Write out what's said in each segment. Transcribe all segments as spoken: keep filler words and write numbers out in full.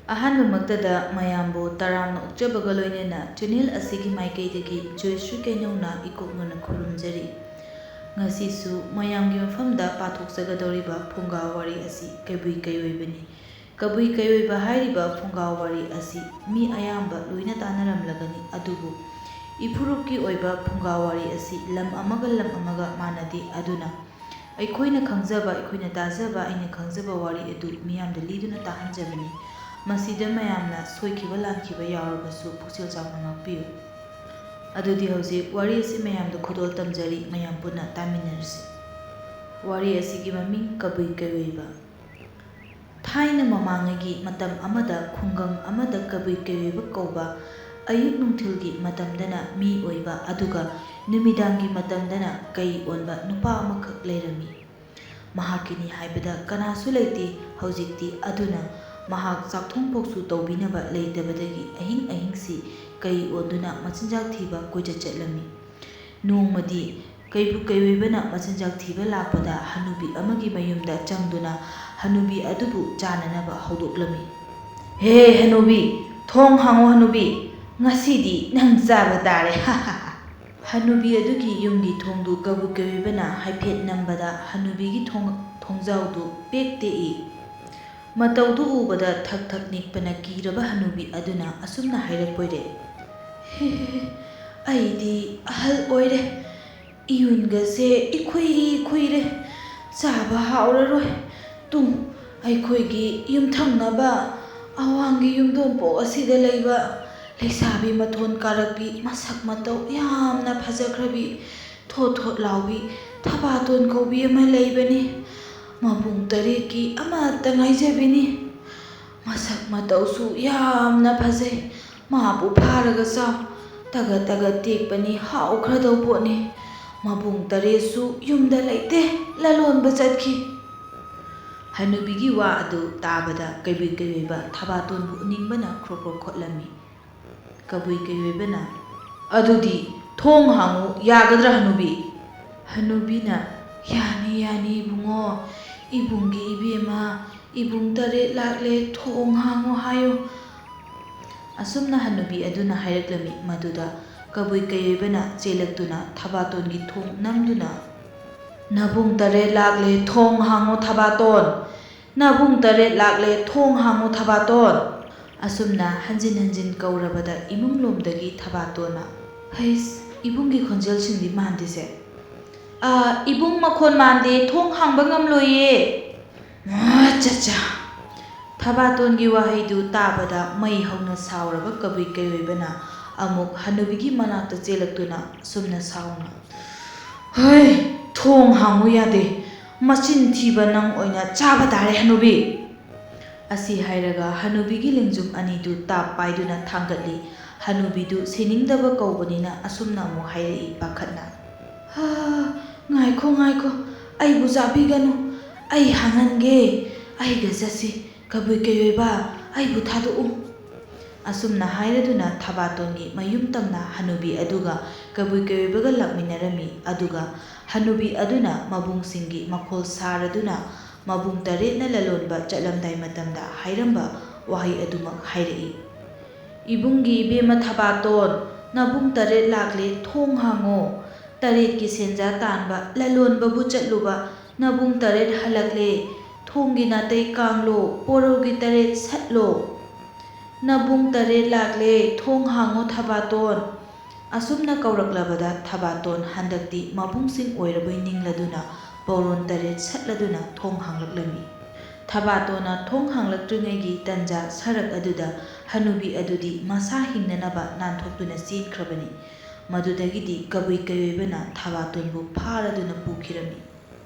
ꯑꯍꯥꯟꯕꯃꯛꯇꯗ ꯃꯌꯥꯝꯕꯨ ꯇꯔꯥꯝꯅ ꯑꯣꯛꯆꯕꯒ ꯂꯣꯏꯅꯅ channel ꯑꯁꯤꯒꯤ ꯃꯥꯏꯀꯩꯗꯒꯤ ꯖꯣꯏꯁ꯭ꯔꯤ ꯀꯩꯅꯧꯅ ꯏꯀꯣꯛꯅꯅ ꯈꯨꯔꯨꯝꯖꯔꯤ꯫ ꯉꯁꯤꯁꯨ ꯃꯌꯥꯝꯒꯤ ꯃꯐꯝꯗ ꯄꯥꯊꯣꯛꯆꯒꯗꯧꯔꯤꯕ ꯐꯨꯡꯒꯥ ꯋꯥꯔꯤ ꯑꯁꯤ ꯀꯕꯨꯏ ꯀꯩꯑꯣꯏꯕꯅꯤ꯫ ꯀꯕꯨꯏ ꯀꯩꯑꯣꯏꯕ ꯍꯥꯏꯔꯤꯕ ꯐꯨꯡꯒꯥ ꯋꯥꯔꯤ ꯑꯁꯤ ꯃꯤ ꯑꯌꯥꯝꯕ ꯂꯣꯏꯅ ꯇꯥꯅꯔꯝꯂꯒꯅꯤ, ꯑꯗꯨꯕꯨ ꯏꯐꯨꯔꯨꯞꯀꯤ ꯑꯣꯏꯕ ꯐꯨꯡꯒꯥ ꯋꯥꯔꯤ ꯑꯁꯤ ꯂꯝ ꯑꯃꯒ ꯂꯝ ꯑꯃꯒ ꯃꯥꯟꯅꯗꯦ꯫ ꯑꯗꯨꯅ ꯑꯩꯈꯣꯏꯅ ꯈꯪꯖꯕ, ꯑꯩꯈꯣꯏꯅ ꯇꯥꯖꯕ, ꯑꯩꯅ ꯈꯪꯖꯕ ꯋꯥꯔꯤ ꯑꯗꯨ ꯃꯤꯌꯥꯝꯗ ꯂꯤꯗꯨꯅ ꯇꯥꯍꯟꯖꯕꯅꯤ꯫ ꯃꯁꯤꯗ ꯃꯌꯥꯝꯅ ꯁꯣꯏꯈꯤꯕ ꯂꯥꯟꯈꯤꯕ ꯌꯥꯎꯔꯕꯁꯨ ꯄꯨꯛꯆꯦꯜ ꯆꯥꯎꯅ ꯉꯥꯛꯄꯤꯌꯨ꯫ ꯑꯗꯨꯗꯤ ꯍꯧꯖꯤꯛ ꯋꯥꯔꯤ ꯑꯁꯤ ꯃꯌꯥꯝꯗ ꯈꯨꯗꯣꯜ ꯇꯝꯖꯔꯤ, ꯃꯌꯥꯝ ꯄꯨꯟꯅ ꯇꯥꯃꯤꯟꯅꯔꯁꯤ꯫ ꯋꯥꯔꯤ ꯑꯁꯤꯒꯤ ꯃꯃꯤꯡ ꯀꯕꯨꯏ ꯀꯩꯑꯣꯏꯕ꯫ ꯊꯥꯏꯅ ꯃꯃꯥꯡꯉꯩꯒꯤ ꯃꯇꯝ ꯑꯃꯗ ꯈꯨꯡꯒꯪ ꯑꯃꯗ ꯀꯕꯨꯏ ꯀꯩꯑꯣꯏꯕ ꯀꯧꯕ ꯑꯌꯨꯛ ꯅꯨꯡꯊꯤꯜꯒꯤ ꯃꯇꯝꯗꯅ ꯃꯤ ꯑꯣꯏꯕ, ꯑꯗꯨꯒ ꯅꯨꯃꯤꯗꯥꯡꯒꯤ ꯃꯇꯝꯗꯅ ꯀꯩ ꯑꯣꯟꯕ ꯅꯨꯄꯥ ꯑꯃꯈꯛ ꯂꯩꯔꯝꯃꯤ꯫ ꯃꯍꯥꯛꯀꯤꯅꯤ ꯍꯥꯏꯕꯗ ꯀꯅꯥꯁꯨ ꯂꯩꯇꯦ꯫ ꯍꯧꯖꯤꯛꯇꯤ ꯑꯗꯨꯅ ꯃꯍꯥꯛ ꯆꯥꯛꯊꯣꯡ ꯐꯥꯎꯁꯨ ꯇꯧꯕꯤꯅꯕ ꯂꯩꯇꯕꯗꯒꯤ ꯑꯍꯤꯡ ꯑꯍꯤꯡꯁꯤ ꯀꯩ ꯑꯣꯟꯗꯨꯅ ꯃꯆꯤꯟꯖꯥꯛ ꯊꯤꯕ ꯀꯣꯏꯆꯠ ꯆꯠꯂꯝꯃꯤ꯫ ꯅꯣꯡꯃꯗꯤ ꯀꯩꯕꯨ ꯀꯩꯑꯣꯏꯕꯅ ꯃꯆꯤꯟꯖꯥꯛ ꯊꯤꯕ ꯂꯥꯛꯄꯗ ꯍꯅꯨꯕꯤ ꯑꯃꯒꯤ ꯃꯌꯨꯝꯗ ꯆꯪꯗꯨꯅ ꯍꯅꯨꯕꯤ ꯑꯗꯨꯕꯨ ꯆꯥꯅꯅꯕ ꯍꯧꯗꯣꯛꯂꯝꯃꯤ꯫ "ꯍꯦ ꯍꯅꯨꯕꯤ, ꯊꯣꯡ ꯍꯥꯡꯉꯨ ꯍꯅꯨꯕꯤ, ꯉꯁꯤꯗꯤ ꯅꯪ ꯆꯥꯕ ꯇꯥꯔꯦ!" ꯍꯅꯨꯕꯤ ꯑꯗꯨꯒꯤ ꯌꯨꯝꯒꯤ ꯊꯣꯡꯗꯨ ꯀꯕꯨ ꯀꯩꯑꯣꯏꯕꯅ ꯍꯥꯏꯐꯦꯠ ꯅꯝꯕꯗ ꯍꯅꯨꯕꯤꯒꯤ ꯊꯣꯡ-, ꯊꯣꯡꯖꯥꯎꯗꯨ ꯄꯦꯛ ꯇꯦꯛꯏ꯫ ꯃꯇꯧꯗꯨ ꯎꯕꯗ ꯊꯛ ꯊꯛ ꯅꯤꯛꯄꯅ ꯀꯤꯔꯕ ꯍꯅꯨꯕꯤ ꯑꯗꯨꯅ ꯑꯁꯨꯝꯅ ꯍꯥꯏꯔꯛꯄꯣꯏꯔꯦ꯫ "ꯍꯦ, ꯑꯩꯗꯤ ꯑꯍꯜ ꯑꯣꯏꯔꯦ, ꯏꯌꯨꯟꯒꯁꯦ ꯏꯈꯨꯏ ꯈꯨꯏꯔꯦ, ꯆꯥꯕ ꯍꯥꯎꯔꯔꯣꯏ꯫ ꯇꯨ, ꯑꯩꯈꯣꯏꯒꯤ ꯌꯨꯝꯊꯪꯅꯕ ꯑꯋꯥꯡꯒꯤ ꯌꯨꯝꯗꯣꯡꯄꯣꯛ ꯑꯁꯤꯗ ꯂꯩꯕ ꯂꯩꯁꯥꯕꯤ ꯃꯊꯣꯟ ꯀꯥꯔꯛꯄꯤ, ꯃꯁꯛ ꯃꯇꯧ ꯌꯥꯝꯅ ꯐꯖꯈ꯭ꯔꯕꯤ, ꯊꯣꯠ ꯊꯣꯠ ꯂꯥꯎꯕꯤ ꯊꯕꯥꯇꯣꯟ ꯀꯧꯕꯤ ꯑꯃ ꯂꯩꯕꯅꯤ꯫ ꯃꯕꯨꯡ ꯇꯔꯦꯠꯀꯤ ꯑꯃꯠꯇ ꯉꯥꯏꯖꯕꯤꯅꯤ꯫ ꯃꯁꯛ ꯃꯇꯧꯁꯨ ꯌꯥꯝꯅ ꯐꯖꯩ꯫ ꯃꯥꯕꯨ ꯐꯥꯔꯒ ꯆꯥꯎ꯫ ꯇꯒꯠ ꯇꯒꯠ ꯇꯦꯛꯄꯅꯤ, ꯍꯥꯎꯈ꯭ꯔꯗꯧ ꯄꯣꯠꯅꯤ꯫ ꯃꯕꯨꯡ ꯇꯔꯦꯠꯁꯨ ꯌꯨꯝꯗ ꯂꯩꯇꯦ, ꯂꯂꯣꯟꯕ ꯆꯠꯈꯤ꯫" ꯍꯅꯨꯕꯤꯒꯤ ꯋꯥ ꯑꯗꯨ ꯇꯥꯕꯗ ꯀꯩꯕꯨꯏ ꯀꯩꯑꯣꯏꯕ ꯊꯕꯥꯇꯣꯟꯕꯨ ꯎꯅꯤꯡꯕꯅ ꯈ꯭ꯔꯣꯛ ꯈ꯭ꯔꯣꯛ ꯈꯣꯠꯂꯝꯃꯤ꯫ ꯀꯕꯨꯏ ꯀꯩꯑꯣꯏꯕꯅ, "ꯑꯗꯨꯗꯤ ꯊꯣꯡ ꯍꯥꯡꯉꯨ, ꯌꯥꯒꯗ꯭ꯔꯥ ꯍꯅꯨꯕꯤ?" ꯍꯅꯨꯕꯤꯅ, "ꯌꯥꯅꯤ, ꯌꯥꯅꯤ ꯏꯕꯨꯡꯉꯣ, ꯏꯕꯨꯡꯒꯤ ꯏꯕꯦꯝꯃ, "ꯏꯕꯨꯡ ꯇꯔꯦꯠ ꯂꯥꯛꯂꯦ, ꯊꯣꯡ ꯍꯥꯡꯉꯣ ꯍꯥꯏꯌꯨ"꯫ ꯑꯁꯨꯝꯅ ꯍꯅꯨꯕꯤ ꯑꯗꯨꯅ ꯍꯥꯏꯔꯛꯂꯝꯃꯤ꯫ ꯃꯗꯨꯗ ꯀꯕꯨꯏ ꯀꯩꯑꯣꯏꯕꯅ ꯆꯦꯜꯂꯛꯇꯨꯅ ꯊꯕꯥꯇꯣꯟꯒꯤ ꯊꯣꯡ ꯅꯝꯗꯨꯅ, "ꯅꯕꯨꯡ ꯇꯔꯦꯠ ꯂꯥꯛꯂꯦ, ꯊꯣꯡ ꯍꯥꯡꯉꯣ ꯊꯕꯥꯇꯣꯟ! ꯅꯕꯨꯡ ꯇꯔꯦꯠ ꯂꯥꯛꯂꯦ, ꯊꯣꯡ ꯍꯥꯡꯉꯣ ꯊꯕꯥꯇꯣꯟ!" ꯑꯁꯨꯝꯅ ꯍꯟꯖꯤꯟ ꯍꯟꯖꯤꯟ ꯀꯧꯔꯕꯗ ꯏꯃꯨꯡꯂꯣꯝꯗꯒꯤ ꯊꯕꯥꯇꯣꯟꯅ, "ꯍꯩꯁ, ꯏꯕꯨꯡꯒꯤ ꯈꯣꯟꯖꯦꯜꯁꯤꯡꯗꯤ ꯃꯥꯟꯗꯦꯁꯦ꯫ ꯑꯥ, ꯏꯕꯨꯡ ꯃꯈꯣꯟ ꯃꯥꯟꯗꯦ, ꯊꯣꯡ ꯍꯥꯡꯕ ꯉꯝꯂꯣꯏꯌꯦ"꯫ "ꯑꯆꯥ ꯆꯥ!" ꯊꯕꯥꯇꯣꯟꯒꯤ ꯋꯥꯍꯩꯗꯨ ꯇꯥꯕꯗ ꯃꯩ ꯍꯧꯅ ꯁꯥꯎꯔꯕ ꯀꯕꯨꯏ ꯀꯩꯑꯣꯏꯕꯅ ꯑꯃꯨꯛ ꯍꯅꯨꯕꯤꯒꯤ ꯃꯅꯥꯛꯇ ꯆꯦꯜꯂꯛꯇꯨꯅ ꯑꯁꯨꯝꯅ ꯁꯥꯎꯅ, "ꯍꯩ, ꯊꯣꯡ ꯍꯥꯡꯉꯨ ꯌꯥꯗꯦ꯫ ꯃꯆꯤꯟ ꯊꯤꯕ ꯅꯪ ꯑꯣꯏꯅ ꯆꯥꯕ ꯇꯥꯔꯦ, ꯍꯅꯨꯕꯤ!" ꯑꯁꯤ ꯍꯥꯏꯔꯒ ꯍꯅꯨꯕꯤꯒꯤ ꯂꯦꯡꯖꯨꯝ ꯑꯅꯤꯗꯨ ꯇꯥꯞ ꯄꯥꯏꯗꯨꯅ ꯊꯥꯡꯒꯠꯂꯤ꯫ ꯍꯅꯨꯕꯤꯗꯨ ꯁꯤꯅꯤꯡꯗꯕ ꯀꯧꯕꯅꯤꯅ ꯑꯁꯨꯝꯅ ꯑꯃꯨꯛ ꯍꯥꯏꯔꯛꯏ ꯄꯥꯈꯠꯅ, "ꯍꯥ, ꯉꯥꯏꯈꯣ, ꯉꯥꯏꯈꯣ, ꯑꯩꯕꯨ ꯆꯥꯕꯤꯒꯅꯨ꯫ ꯑꯩ ꯍꯥꯡꯍꯟꯒꯦ꯫ ꯑꯩꯒ ꯆꯠꯁꯤ꯫ ꯀꯕꯨꯏ ꯀꯩꯑꯣꯏꯕ, ꯑꯩꯕꯨ ꯊꯥꯗꯣꯛꯎ"꯫ ꯑꯁꯨꯝꯅ ꯍꯥꯏꯔꯗꯨꯅ ꯊꯕꯥꯇꯣꯟꯒꯤ ꯃꯌꯨꯝ ꯇꯝꯅ ꯍꯅꯨꯕꯤ ꯑꯗꯨꯒ ꯀꯕꯨꯏ ꯀꯩꯑꯣꯏꯕꯒ ꯂꯥꯛꯃꯤꯟꯅꯔꯝꯃꯤ꯫ ꯑꯗꯨꯒ ꯍꯅꯨꯕꯤ ꯑꯗꯨꯅ ꯃꯕꯨꯡꯁꯤꯡꯒꯤ ꯃꯈꯣꯜ ꯁꯥꯔꯗꯨꯅ ꯃꯕꯨꯡ ꯇꯔꯦꯠꯅ ꯂꯂꯣꯟꯕ ꯆꯠꯂꯝꯗꯥꯏ ꯃꯇꯝꯗ ꯍꯥꯏꯔꯝꯕ ꯋꯥꯍꯩ ꯑꯗꯨꯃꯛ ꯍꯥꯏꯔꯛꯏ꯫ "ꯏꯕꯨꯡꯒꯤ ꯏꯕꯦꯝꯃ ꯊꯕꯥꯇꯣꯟ, ꯅꯕꯨꯡ ꯇꯔꯦꯠ ꯂꯥꯛꯂꯦ, ꯊꯣꯡ ꯍꯥꯡꯉꯣ꯫ ꯇꯔꯦꯠꯀꯤ ꯁꯦꯟꯖꯥ ꯇꯥꯟꯕ ꯂꯂꯣꯟꯕꯕꯨ ꯆꯠꯂꯨꯕ ꯅꯕꯨꯡ ꯇꯔꯦꯠ ꯍꯜꯂꯛꯂꯦ꯫ ꯊꯣꯡꯒꯤ ꯅꯥꯇꯩ ꯀꯥꯡꯂꯣ, ꯄꯣꯔꯧꯒꯤ ꯇꯔꯦꯠ ꯁꯠꯂꯣ꯫ ꯅꯕꯨꯡ ꯇꯔꯦꯠ ꯂꯥꯛꯂꯦ, ꯊꯣꯡ ꯍꯥꯡꯉꯣ ꯊꯕꯥꯇꯣꯟ"꯫ ꯑꯁꯨꯝꯅ ꯀꯧꯔꯛꯂꯕꯗ ꯊꯕꯥꯇꯣꯟ ꯍꯟꯗꯛꯇꯤ ꯃꯕꯨꯡꯁꯤꯡ ꯑꯣꯏꯔꯕꯣꯏ ꯅꯤꯡꯂꯗꯨꯅ ꯄꯣꯔꯣꯟ ꯇꯔꯦꯠ ꯁꯠꯂꯗꯨꯅ ꯊꯣꯡ ꯍꯥꯡꯂꯛꯂꯝꯃꯤ꯫ ꯊꯕꯥꯇꯣꯟꯅ ꯊꯣꯡ ꯍꯥꯡꯂꯛꯇ꯭ꯔꯤꯉꯩꯒꯤ ꯇꯟꯖꯥ ꯁꯔꯛ ꯑꯗꯨꯗ ꯍꯅꯨꯕꯤ ꯑꯗꯨꯗꯤ ꯃꯁꯥ ꯍꯤꯡꯅꯅꯕ ꯅꯥꯟꯊꯣꯛꯇꯨꯅ ꯆꯦꯟꯈ꯭ꯔꯕꯅꯤ꯫ ꯃꯗꯨꯗꯒꯤꯗꯤ ꯀꯕꯨꯏ ꯀꯩꯑꯣꯏꯕꯅ ꯊꯕꯥꯇꯣꯟꯕꯨ ꯐꯥꯔꯗꯨꯅ ꯄꯨꯈꯤꯔꯝꯃꯤ꯫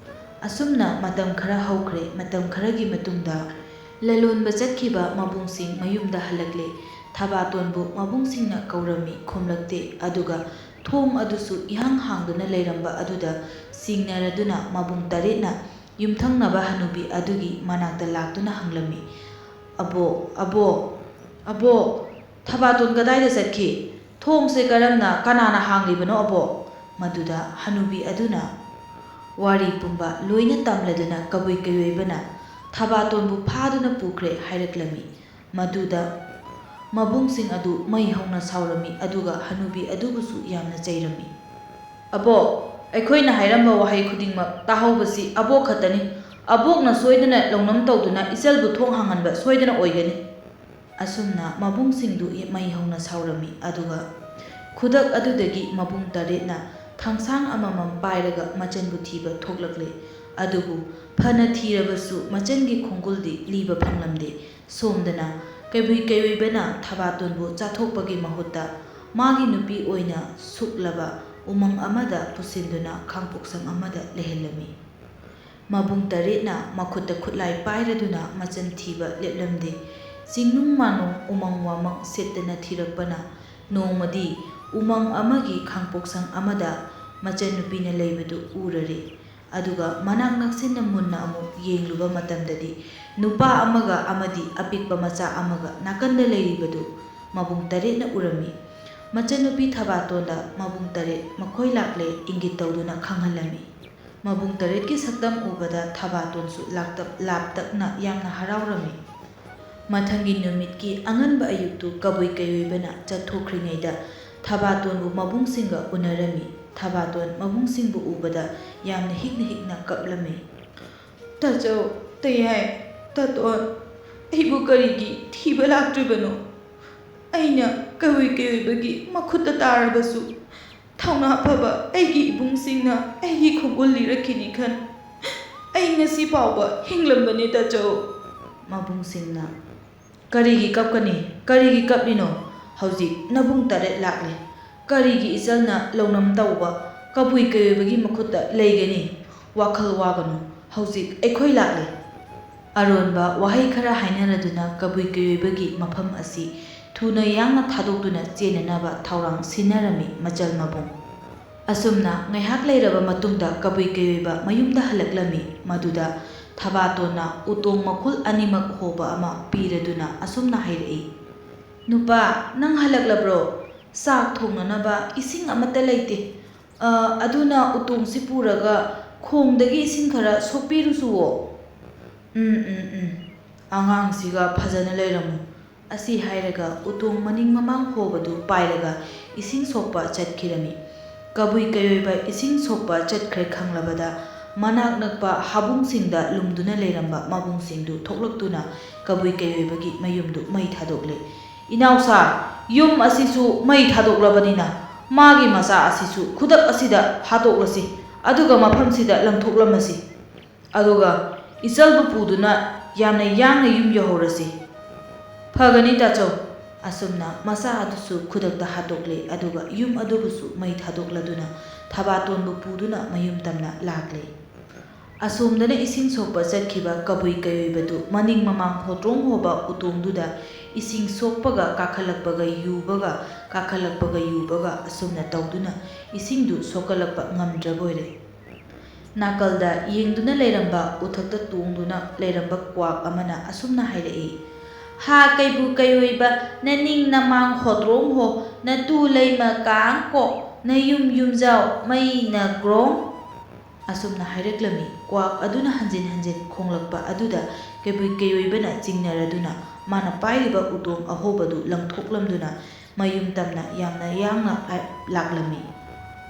ꯑꯁꯨꯝꯅ ꯃꯇꯝ ꯈꯔ ꯍꯧꯈ꯭ꯔꯦ꯫ ꯃꯇꯝ ꯈꯔꯒꯤ ꯃꯇꯨꯡꯗ ꯂꯂꯣꯟꯕ ꯆꯠꯈꯤꯕ ꯃꯕꯨꯡꯁꯤꯡ ꯃꯌꯨꯝꯗ ꯍꯜꯂꯛꯂꯦ꯫ ꯊꯕꯥꯇꯣꯟꯕꯨ ꯃꯕꯨꯡꯁꯤꯡꯅ ꯀꯧꯔꯝꯃꯤ, ꯈꯨꯝꯂꯛꯇꯦ꯫ ꯑꯗꯨꯒ ꯊꯣꯡ ꯑꯗꯨꯁꯨ ꯏꯍꯥꯡ ꯍꯥꯡꯗꯨꯅ ꯂꯩꯔꯝꯕ ꯑꯗꯨꯗ ꯆꯤꯡꯅꯔꯗꯨꯅ ꯃꯕꯨꯡ ꯇꯔꯦꯠꯅ ꯌꯨꯝꯊꯪꯅꯕ ꯍꯅꯨꯕꯤ ꯑꯗꯨꯒꯤ ꯃꯅꯥꯛꯇ ꯂꯥꯛꯇꯨꯅ ꯍꯪꯂꯝꯃꯤ, "ꯑꯕꯣꯛ, ꯑꯕꯣꯛ, ꯑꯕꯣꯛ, ꯊꯕꯥꯇꯣꯟ ꯀꯗꯥꯏꯗ ꯆꯠꯈꯤ? ꯊꯣꯡꯁꯦ ꯀꯔꯝꯅ, ꯀꯅꯥꯅ ꯍꯥꯡꯂꯤꯕꯅꯣ, ꯑꯕꯣꯛ?" ꯃꯗꯨꯗ ꯍꯅꯨꯕꯤ ꯑꯗꯨꯅ ꯋꯥꯔꯤ ꯄꯨꯝꯕ ꯂꯣꯏꯅ ꯇꯝꯂꯗꯨꯅ ꯀꯕꯨꯏ ꯀꯩꯑꯣꯏꯕꯅ ꯊꯕꯥꯇꯣꯟꯕꯨ ꯐꯥꯗꯨꯅ ꯄꯨꯈ꯭ꯔꯦ ꯍꯥꯏꯔꯛꯂꯝꯃꯤ꯫ ꯃꯗꯨꯗ ꯃꯕꯨꯡꯁꯤꯡ ꯑꯗꯨ ꯃꯩ ꯍꯧꯅ ꯁꯥꯎꯔꯝꯃꯤ, ꯑꯗꯨꯒ ꯍꯅꯨꯕꯤ ꯑꯗꯨꯕꯨꯁꯨ ꯌꯥꯝꯅ ꯆꯩꯔꯝꯃꯤ꯫ "ꯑꯕꯣꯛ, ꯑꯩꯈꯣꯏꯅ ꯍꯥꯏꯔꯝꯕ ꯋꯥꯍꯩ ꯈꯨꯗꯤꯡꯃꯛ ꯇꯥꯍꯧꯕꯁꯤ ꯑꯕꯣꯛ ꯈꯛꯇꯅꯤ꯫ ꯑꯕꯣꯛꯅ ꯁꯣꯏꯗꯅ ꯂꯧꯅꯝ ꯇꯧꯗꯨꯅ ꯏꯆꯜꯕꯨ ꯊꯣꯡ ꯍꯥꯡꯍꯟꯕ ꯁꯣꯏꯗꯅ ꯑꯣꯏꯒꯅꯤ"꯫ ꯑꯁꯨꯝꯅ ꯃꯕꯨꯡꯁꯤꯡꯗꯨ ꯃꯩ ꯍꯧꯅ ꯁꯥꯎꯔꯝꯃꯤ, ꯑꯗꯨꯒ ꯈꯨꯗꯛ ꯑꯗꯨꯗꯒꯤ ꯃꯕꯨꯡ ꯇꯔꯦꯠꯅ ꯊꯥꯡꯁꯥꯡ ꯑꯃꯃꯝ ꯄꯥꯏꯔꯒ ꯃꯆꯟꯕꯨ ꯊꯤꯕ ꯊꯣꯛꯂꯛꯂꯦ꯫ ꯑꯗꯨꯕꯨ ꯐꯅ ꯊꯤꯔꯕꯁꯨ ꯃꯆꯟꯒꯤ ꯈꯣꯡꯒꯨꯜꯗꯤ ꯂꯤꯕ ꯐꯪꯂꯝꯗꯦ꯫ ꯁꯣꯝꯗꯅ ꯀꯩꯕꯨꯏ ꯀꯩꯑꯣꯏꯕꯅ ꯊꯕꯥꯇꯣꯟꯕꯨ ꯆꯥꯊꯣꯛꯄꯒꯤ ꯃꯍꯨꯠꯇ ꯃꯥꯒꯤ ꯅꯨꯄꯤ ꯑꯣꯏꯅ ꯁꯨꯛꯂꯕ ꯎꯃꯪ ꯑꯃꯗ ꯄꯨꯁꯤꯟꯗꯨꯅ ꯈꯥꯡꯄꯣꯛꯁꯪ ꯑꯃꯗ ꯂꯩꯍꯜꯂꯝꯃꯤ꯫ ꯃꯕꯨꯡ ꯇꯔꯦꯠꯅ ꯃꯈꯨꯠꯇ ꯈꯨꯠꯂꯥꯏ ꯄꯥꯏꯔꯗꯨꯅ ꯃꯆꯟ ꯊꯤꯕ ꯂꯦꯞꯂꯝꯗꯦ꯫ ꯆꯤꯡꯅꯨꯡ ꯃꯥꯅꯨꯡ, ꯎꯃꯪ ꯋꯥꯃꯪ ꯁꯦꯠꯇꯅ ꯊꯤꯔꯛꯄꯅ ꯅꯣꯡꯃꯗꯤ ꯎꯃꯪ ꯑꯃꯒꯤ ꯈꯥꯡꯄꯣꯛꯁꯪ ꯑꯃꯗ ꯃꯆꯟꯅꯨꯄꯤꯅ ꯂꯩꯕꯗꯨ ꯎꯔꯔꯦ꯫ ꯑꯗꯨꯒ ꯃꯅꯥꯛ ꯅꯛꯁꯤꯟꯅ ꯃꯨꯟꯅ ꯑꯃꯨꯛ ꯌꯦꯡꯂꯨꯕ ꯃꯇꯝꯗꯗꯤ ꯅꯨꯄꯥ ꯑꯃꯒ ꯑꯃꯗꯤ ꯑꯄꯤꯛꯄ ꯃꯆꯥ ꯑꯃꯒ ꯅꯥꯀꯟꯗ ꯂꯩꯔꯤꯕꯗꯨ ꯃꯕꯨꯡ ꯇꯔꯦꯠꯅ ꯎꯔꯝꯃꯤ꯫ ꯃꯆꯟꯅꯨꯄꯤ ꯊꯕꯥꯇꯣꯟꯗ ꯃꯕꯨꯡ ꯇꯔꯦꯠ ꯃꯈꯣꯏ ꯂꯥꯛꯂꯦ ꯏꯪꯒꯤꯠ ꯇꯧꯗꯨꯅ ꯈꯪꯍꯜꯂꯝꯃꯤ꯫ ꯃꯕꯨꯡ ꯇꯔꯦꯠꯀꯤ ꯁꯛꯇꯝ ꯎꯕꯗ ꯊꯕꯥꯇꯣꯟꯁꯨ ꯂꯥꯛꯇꯞ-, ꯂꯥꯞꯇꯛꯅ ꯌꯥꯝꯅ ꯍꯔꯥꯎꯔꯝꯃꯤ꯫ ꯃꯊꯪꯒꯤ ꯅꯨꯃꯤꯠꯀꯤ ꯑꯉꯟꯕ ꯑꯌꯨꯛꯇꯨ ꯀꯕꯨꯏ ꯀꯩꯑꯣꯏꯕꯅ ꯆꯠꯊꯣꯛꯈ꯭ꯔꯤꯉꯩꯗ ꯊꯕꯥꯇꯣꯟꯕꯨ ꯃꯕꯨꯡꯁꯤꯡꯒ ꯎꯅꯔꯝꯃꯤ꯫ ꯊꯕꯥꯇꯣꯟ ꯃꯕꯨꯡꯁꯤꯡꯕꯨ ꯎꯕꯗ ꯌꯥꯝꯅ ꯍꯤꯛꯅ ꯍꯤꯛꯅ ꯀꯞꯂꯝꯃꯤ꯫ "ꯇꯥꯆꯧ, ꯇꯌꯥꯏ, ꯇꯥꯇꯣꯟ, ꯑꯩꯕꯨ ꯀꯔꯤꯒꯤ ꯊꯤꯕ ꯂꯥꯛꯇ꯭ꯔꯤꯕꯅꯣ? ꯑꯩꯅ ꯀꯕꯨꯏ ꯀꯩꯑꯣꯏꯕꯒꯤ ꯃꯈꯨꯠꯇ ꯇꯥꯔꯕꯁꯨ, ꯊꯧꯅꯥ ꯐꯕ ꯑꯩꯒꯤ ꯏꯕꯨꯡꯁꯤꯡꯅ ꯑꯩꯒꯤ ꯈꯣꯡꯒꯨꯜ ꯂꯤꯔꯛꯈꯤꯅꯤ ꯈꯟ ꯑꯩ ꯉꯁꯤ ꯐꯥꯎꯕ ꯍꯤꯡꯂꯝꯕꯅꯤ, ꯇꯥꯆꯧ"꯫ ꯃꯕꯨꯡꯁꯤꯡꯅ, "ꯀꯔꯤꯒꯤ ꯀꯞꯀꯅꯤ? ꯀꯔꯤꯒꯤ ꯀꯞꯂꯤꯅꯣ? ꯍꯧꯖꯤꯛ ꯅꯕꯨꯡ ꯇꯔꯦꯠ ꯂꯥꯛꯂꯦ꯫ ꯀꯔꯤꯒꯤ ꯏꯆꯜꯅ ꯂꯧꯅꯝ ꯇꯧꯕ ꯀꯕꯨꯏ ꯀꯩꯑꯣꯏꯕꯒꯤ ꯃꯈꯨꯠꯇ ꯂꯩꯒꯅꯤ? ꯋꯥꯈꯜ ꯋꯥꯒꯅꯨ, ꯍꯧꯖꯤꯛ ꯑꯩꯈꯣꯏ ꯂꯥꯛꯂꯦ"꯫ ꯑꯔꯣꯟꯕ ꯋꯥꯍꯩ ꯈꯔ ꯍꯥꯏꯅꯔꯗꯨꯅ ꯀꯕꯨꯏ ꯀꯩꯑꯣꯏꯕꯒꯤ ꯃꯐꯝ ꯑꯁꯤ ꯊꯨꯅ ꯌꯥꯡꯅ ꯊꯥꯗꯣꯛꯇꯨꯅ ꯆꯦꯟꯅꯅꯕ ꯊꯧꯔꯥꯡ ꯁꯤꯟꯅꯔꯝꯃꯤ ꯃꯆꯜ ꯃꯕꯨꯡ꯫ ꯑꯁꯨꯝꯅ ꯉꯥꯏꯍꯥꯛ ꯂꯩꯔꯕ ꯃꯇꯨꯡꯗ ꯀꯕꯨꯏ ꯀꯩꯑꯣꯏꯕ ꯃꯌꯨꯝꯗ ꯍꯜꯂꯛꯂꯝꯃꯤ꯫ ꯃꯗꯨꯗ ꯊꯕꯥꯇꯣꯟꯅ ꯎꯇꯣꯡ ꯃꯈꯨꯜ ꯑꯅꯤꯃꯛ ꯍꯣꯕ ꯑꯃ ꯄꯤꯔꯗꯨꯅ ꯑꯁꯨꯝꯅ ꯍꯥꯏꯔꯛꯏ, "ꯅꯨꯄꯥ, ꯅꯪ ꯍꯜꯂꯛꯂꯕ꯭ꯔꯣ? ꯆꯥꯛ ꯊꯣꯡꯅꯅꯕ ꯏꯁꯤꯡ ꯑꯃꯠꯇ ꯂꯩꯇꯦ꯫ ꯑ, ꯑꯗꯨꯅ ꯎꯇꯣꯡꯁꯤ ꯄꯨꯔꯒ ꯈꯣꯡꯗꯒꯤ ꯏꯁꯤꯡ ꯈꯔ ꯁꯣꯛꯄꯤꯔꯨꯆꯨꯋꯣ"꯫ "ꯎꯝ, ꯎꯝ, ꯎꯝ, ꯑꯉꯥꯡꯁꯤꯒ ꯐꯖꯅ ꯂꯩꯔꯝꯃꯨ"꯫ ꯑꯁꯤ ꯍꯥꯏꯔꯒ ꯎꯇꯣꯡ ꯃꯅꯤꯡ ꯃꯃꯥꯡ ꯍꯣꯕꯗꯨ ꯄꯥꯏꯔꯒ ꯏꯁꯤꯡ ꯁꯣꯛꯄ ꯆꯠꯈꯤꯔꯝꯃꯤ꯫ ꯀꯕꯨꯏ ꯀꯩꯑꯣꯏꯕ ꯏꯁꯤꯡ ꯁꯣꯛꯄ ꯆꯠꯈ꯭ꯔꯦ ꯈꯪꯂꯕꯗ, ꯃꯅꯥꯛ ꯅꯛꯄ ꯍꯥꯕꯨꯡꯁꯤꯡꯗ ꯂꯨꯝꯗꯨꯅ ꯂꯩꯔꯝꯕ ꯃꯕꯨꯡꯁꯤꯡꯗꯨ ꯊꯣꯛꯂꯛꯇꯨꯅ ꯀꯕꯨꯏ ꯀꯩꯑꯣꯏꯕꯒꯤ ꯃꯌꯨꯝꯗꯨ ꯃꯩ ꯊꯥꯗꯣꯛꯂꯦ꯫ "ꯏꯅꯥꯎꯁꯥ, ꯌꯨꯝ ꯑꯁꯤꯁꯨ ꯃꯩ ꯊꯥꯗꯣꯛꯂꯕꯅꯤꯅ, ꯃꯥꯒꯤ ꯃꯆꯥ ꯑꯁꯤꯁꯨ ꯈꯨꯗꯛ ꯑꯁꯤꯗ ꯍꯥꯠꯇꯣꯛꯂꯁꯤ, ꯑꯗꯨꯒ ꯃꯐꯝꯁꯤꯗ ꯂꯪꯊꯣꯛꯂꯝꯃꯁꯤ꯫ ꯑꯗꯨꯒ ꯏꯆꯜꯕꯨ ꯄꯨꯗꯨꯅ ꯌꯥꯝꯅ ꯌꯥꯡꯅ ꯌꯨꯝ ꯌꯧꯍꯧꯔꯁꯤ"꯫ "ꯐꯒꯅꯤ ꯇꯥꯆꯧ"꯫ ꯑꯁꯨꯝꯅ ꯃꯆꯥ ꯑꯗꯨꯁꯨ ꯈꯨꯗꯛꯇ ꯍꯥꯠꯇꯣꯛꯂꯦ, ꯑꯗꯨꯒ ꯌꯨꯝ ꯑꯗꯨꯕꯨꯁꯨ ꯃꯩ ꯊꯥꯗꯣꯛꯂꯗꯨꯅ ꯊꯕꯥꯇꯣꯟꯕꯨ ꯄꯨꯗꯨꯅ ꯃꯌꯨꯝ ꯇꯝꯅ ꯂꯥꯛꯂꯦ꯫ ꯑꯁꯣꯝꯗꯅ ꯏꯁꯤꯡ ꯁꯣꯛꯄ ꯆꯠꯈꯤꯕ ꯀꯕꯨꯏ ꯀꯩꯑꯣꯏꯕꯗꯨ ꯃꯅꯤꯡ ꯃꯃꯥꯡ ꯍꯣꯇ꯭ꯔꯣꯡ ꯍꯣꯕ ꯎꯇꯣꯡꯗꯨꯗ ꯏꯁꯤꯡ ꯁꯣꯛꯄꯒ ꯀꯥꯈꯠꯂꯛꯄꯒ ꯌꯨꯕꯒ, ꯀꯥꯈꯠꯂꯛꯄꯒ ꯌꯨꯕꯒ ꯑꯁꯨꯝꯅ ꯇꯧꯗꯨꯅ ꯏꯁꯤꯡꯗꯨ ꯁꯣꯛꯀꯠꯂꯛꯄ ꯉꯝꯗ꯭ꯔꯕ ꯑꯣꯏꯔꯦ꯫ ꯅꯥꯀꯜꯗ ꯌꯦꯡꯗꯨꯅ ꯂꯩꯔꯝꯕ ꯎꯊꯛꯇ ꯇꯣꯡꯗꯨꯅ ꯂꯩꯔꯝꯕ ꯀ꯭ꯋꯥꯛ ꯑꯃꯅ ꯑꯁꯨꯝꯅ ꯍꯥꯏꯔꯛꯏ, "ꯍꯥ ꯀꯩꯕꯨ ꯀꯩꯑꯣꯏꯕ, ꯅꯅꯤꯡ ꯅꯃꯥꯡ ꯍꯣꯇ꯭ꯔꯣꯡ ꯍꯣ, ꯅꯇꯨ ꯂꯩꯃ ꯀꯥꯡ ꯀꯣꯛ, ꯅꯌꯨꯝ ꯌꯨꯝꯖꯥꯎ ꯃꯩꯅ ꯒ꯭ꯔꯣꯡ"꯫ ꯑꯁꯨꯝꯅ ꯍꯥꯏꯔꯛꯂꯝꯃꯤ꯫ ꯀ꯭ꯋꯥꯛ ꯑꯗꯨꯅ ꯍꯟꯖꯤꯟ ꯍꯟꯖꯤꯟ ꯈꯣꯡꯂꯛꯄ ꯑꯗꯨꯗ ꯀꯩꯕꯨ ꯀꯩꯑꯣꯏꯕꯅ ꯆꯤꯡꯅꯔꯗꯨꯅ ꯃꯥꯅ ꯄꯥꯏꯔꯤꯕ ꯎꯇꯣꯡ ꯑꯍꯣꯕꯗꯨ ꯂꯪꯊꯣꯛꯂꯝꯗꯨꯅ ꯃꯌꯨꯝ ꯇꯝꯅ ꯌꯥꯝꯅ ꯌꯥꯡꯅ ꯂꯥꯛꯂꯝꯃꯤ꯫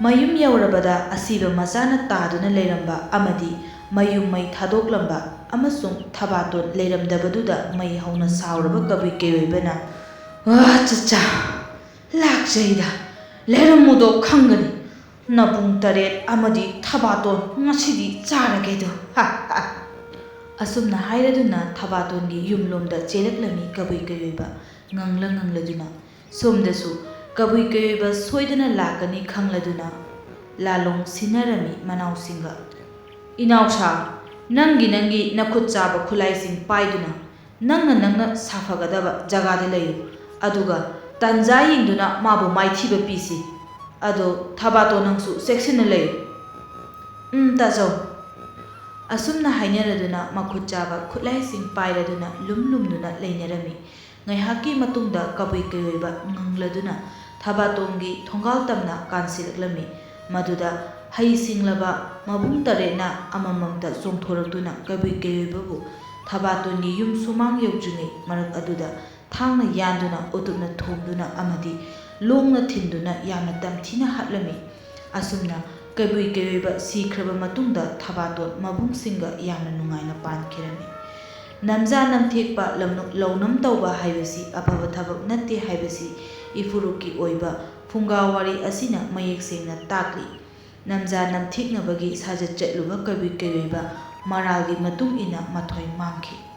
ꯃꯌꯨꯝ ꯌꯧꯔꯕꯗ ꯑꯁꯤꯕ ꯃꯆꯥꯅ ꯇꯥꯗꯨꯅ ꯂꯩꯔꯝꯕ ꯑꯃꯗꯤ ꯃꯌꯨꯝ ꯃꯩ ꯊꯥꯗꯣꯛꯂꯝꯕ ꯑꯃꯁꯨꯡ ꯊꯕꯥꯇꯣꯟ ꯂꯩꯔꯝꯗꯕꯗꯨꯗ ꯃꯩ ꯍꯧꯅ ꯁꯥꯎꯔꯕ ꯀꯕꯨꯏ ꯀꯩꯑꯣꯏꯕꯅ, "ꯋꯥ ꯆꯠꯆꯥ, ꯂꯥꯛꯆꯩꯗ, ꯂꯩꯔꯝꯃꯨꯗꯣ ꯈꯪꯒꯅꯤ꯫ ꯅꯕꯨꯡ ꯇꯔꯦꯠ ꯑꯃꯗꯤ ꯊꯕꯥꯇꯣꯟ ꯉꯁꯤꯗꯤ ꯆꯥꯔꯒꯦꯗꯣ, ꯍꯥ, ꯍꯥ"꯫ ꯑꯁꯨꯝꯅ ꯍꯥꯏꯔꯗꯨꯅ ꯊꯕꯥꯇꯣꯟꯒꯤ ꯌꯨꯝꯂꯣꯝꯗ ꯆꯦꯜꯂꯛꯂꯝꯃꯤ ꯀꯕꯨꯏ ꯀꯩꯑꯣꯏꯕ, ꯉꯪꯂ ꯉꯪꯂꯗꯨꯅ꯫ ꯁꯣꯝꯗꯁꯨ ꯀꯕꯨꯏ ꯀꯩꯑꯣꯏꯕ ꯁꯣꯏꯗꯅ ꯂꯥꯛꯀꯅꯤ ꯈꯪꯂꯗꯨꯅ ꯂꯥꯂꯣꯡ ꯁꯤꯟꯅꯔꯝꯃꯤ ꯃꯅꯥꯎꯁꯤꯡꯒ꯫ "ꯏꯅꯥꯎꯁꯥ, ꯅꯪꯒꯤ ꯅꯪꯒꯤ ꯅꯈꯨꯠ ꯆꯥꯕ ꯈꯨꯠꯂꯥꯏꯁꯤꯡ ꯄꯥꯏꯗꯨꯅ ꯅꯪꯅ ꯅꯪꯅ ꯁꯥꯐꯒꯗꯕ ꯖꯒꯥꯗ ꯂꯩꯌꯨ, ꯑꯗꯨꯒ ꯇꯟꯖꯥ ꯌꯦꯡꯗꯨꯅ ꯃꯥꯕꯨ ꯃꯥꯏꯊꯤꯕ ꯄꯤꯁꯤ꯫ ꯑꯗꯣ ꯊꯕꯥꯇꯣꯟ ꯅꯪꯁꯨ ꯆꯦꯛꯁꯤꯟꯅ ꯂꯩꯌꯨ"꯫ "ꯎꯝ, ꯇꯥꯆꯧ"꯫ ꯑꯁꯨꯝꯅ ꯍꯥꯏꯅꯔꯗꯨꯅ ꯃꯈꯨꯠ ꯆꯥꯕ ꯈꯨꯠꯂꯥꯏꯁꯤꯡ ꯄꯥꯏꯔꯗꯨꯅ ꯂꯨꯝ ꯂꯨꯝꯗꯨꯅ ꯂꯩꯅꯔꯝꯃꯤ꯫ ꯉꯥꯏꯍꯥꯛꯀꯤ ꯃꯇꯨꯡꯗ ꯀꯕꯨꯏ ꯀꯩꯑꯣꯏꯕ ꯉꯪꯂꯗꯨꯅ ꯊꯕꯥꯇꯣꯟꯒꯤ ꯊꯣꯡꯒꯥꯜ ꯇꯝꯅ ꯀꯥꯟꯁꯤꯜꯂꯛꯂꯝꯃꯤ꯫ ꯃꯗꯨꯗ ꯍꯩꯁꯤꯡꯂꯕ ꯃꯕꯨꯡ ꯇꯔꯦꯠꯅ ꯑꯃꯃꯝꯇ ꯆꯣꯡꯊꯣꯔꯛꯇꯨꯅ ꯀꯩꯕꯨꯏ ꯀꯩꯑꯣꯏꯕꯕꯨ ꯊꯕꯥꯇꯣꯟꯒꯤ ꯌꯨꯝ ꯁꯨꯃꯥꯡ ꯌꯧꯗ꯭ꯔꯤꯉꯩ ꯃꯔꯛ ꯑꯗꯨꯗ ꯊꯥꯡꯅ ꯌꯥꯟꯗꯨꯅ, ꯎꯇꯨꯞꯅ ꯊꯣꯝꯗꯨꯅ ꯑꯃꯗꯤ ꯂꯣꯡꯅ ꯊꯤꯟꯗꯨꯅ ꯌꯥꯝꯅ ꯇꯝꯊꯤꯅ ꯍꯥꯠꯂꯝꯃꯤ꯫ ꯑꯁꯨꯝꯅ ꯀꯩꯕꯨꯏ ꯀꯩꯑꯣꯏꯕ ꯁꯤꯈ꯭ꯔꯕ ꯃꯇꯨꯡꯗ ꯊꯕꯥꯇꯣꯟ ꯃꯕꯨꯡꯁꯤꯡꯒ ꯌꯥꯝꯅ ꯅꯨꯡꯉꯥꯏꯅ ꯄꯥꯟꯈꯤꯔꯝꯃꯤ꯫ ꯅꯝꯖꯥ ꯅꯝꯊꯦꯛꯄ ꯂꯝ-, ꯂꯧꯅꯝ ꯇꯧꯕ ꯍꯥꯏꯕꯁꯤ ꯑꯐꯕ ꯊꯕꯛ ꯅꯠꯇꯦ ꯍꯥꯏꯕꯁꯤ ꯏꯐꯨꯔꯨꯞꯀꯤ ꯑꯣꯏꯕ ꯐꯨꯡꯒꯥ ꯋꯥꯔꯤ ꯑꯁꯤꯅ ꯃꯌꯦꯛ ꯁꯦꯡꯅ ꯇꯥꯛꯂꯤ꯫ ꯅꯝꯖꯥ ꯅꯝꯊꯦꯛꯅꯕꯒꯤ ꯁꯥꯖꯠ ꯆꯠꯂꯨꯕ ꯀꯩꯕꯨꯏ ꯀꯩꯑꯣꯏꯕ ꯃꯔꯥꯜꯒꯤ ꯃꯇꯨꯡ ꯏꯟꯅ ꯃꯊꯣꯏ ꯃꯥꯡꯈꯤ꯫